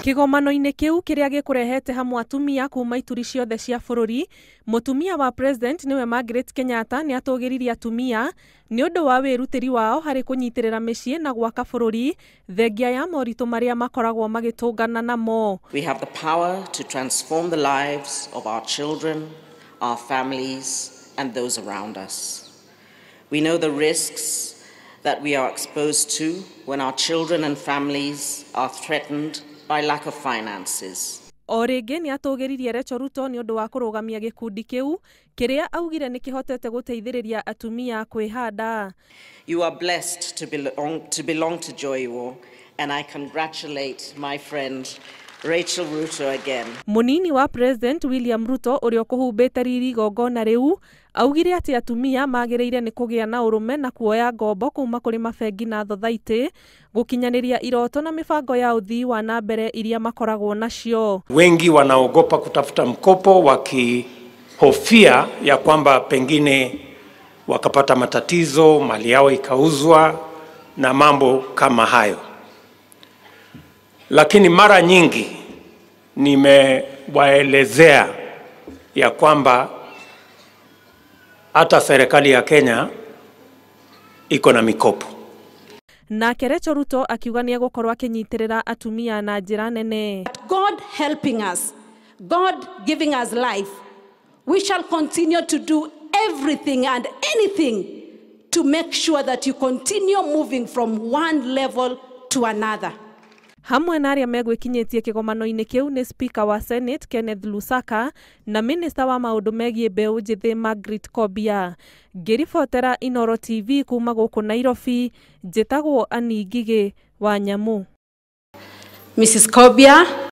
Kĩgomano-inĩ kĩu kĩrĩa gĩkũrehete hamwe atumia kuma ituri ciothe cia bũrũri, mũtumia wa president nĩwe Margaret Kenyatta nĩ atũgĩririe atumia nĩ ũndũ wa wĩrutĩri wao harĩ kũnyitĩrĩra mĩciĩ na gwaka bũrũri thengia ya moritũ marĩa makoragwo magĩtũngana namo. We have the power to transform the lives of our children, our families, and those around us. We know the risks that we are exposed to when our children and families are threatened by lack of finances. O rĩngĩ nĩ atũgĩririe Rachel Ruto nĩ ũndũ wa kũrũgamia gĩkundi kĩu kĩrĩa augire nĩ kĩhotete gũteithĩrĩria atumia kwĩhanda. You are blessed to belong to Joywo, and I congratulate my friend Rachel Ruto again. Mũnini wa President William Ruto, ũrĩa ũkũhumbĩte riri igongona rĩu, augire atĩ atumia magĩrĩire nĩ kũgĩa na ũrũme na kuoya ngombo kuma kũrĩ mabengi na thothaitĩ gũkinyanĩria iroto na mĩbango ya ũthii wa na mbere iria makoragwo nacio. Wengi wanaogopa kutafuta mkopo wakihofia ya kwamba pengine wakapata matatizo, mali yao ikauzwa na mambo kama hayo. Lakini mara nyingi nimewaelezea ya kwamba hata serikali ya Kenya iko na mikopo. Nake Rachel Ruto akiuga nĩ egũkorwo akĩnyitĩrĩra atumia na njĩra nene. God helping us, God giving us life, we shall continue to do everything and anything to make sure that you continue moving from one level to another. Hamwe na arĩa megwĩkinyĩtie kĩgomano-inĩ kĩu nĩ Speaker wa Senate Kenneth Lusaka na Minista wa maũndũ megiĩ mbeũ njĩthĩ Margaret Kobia. Ngĩribotera Inoro TV kuma gũkũ Nairobi, njĩtagwo Annie Ngigĩ wa Nyamu. Mrs. Kobia.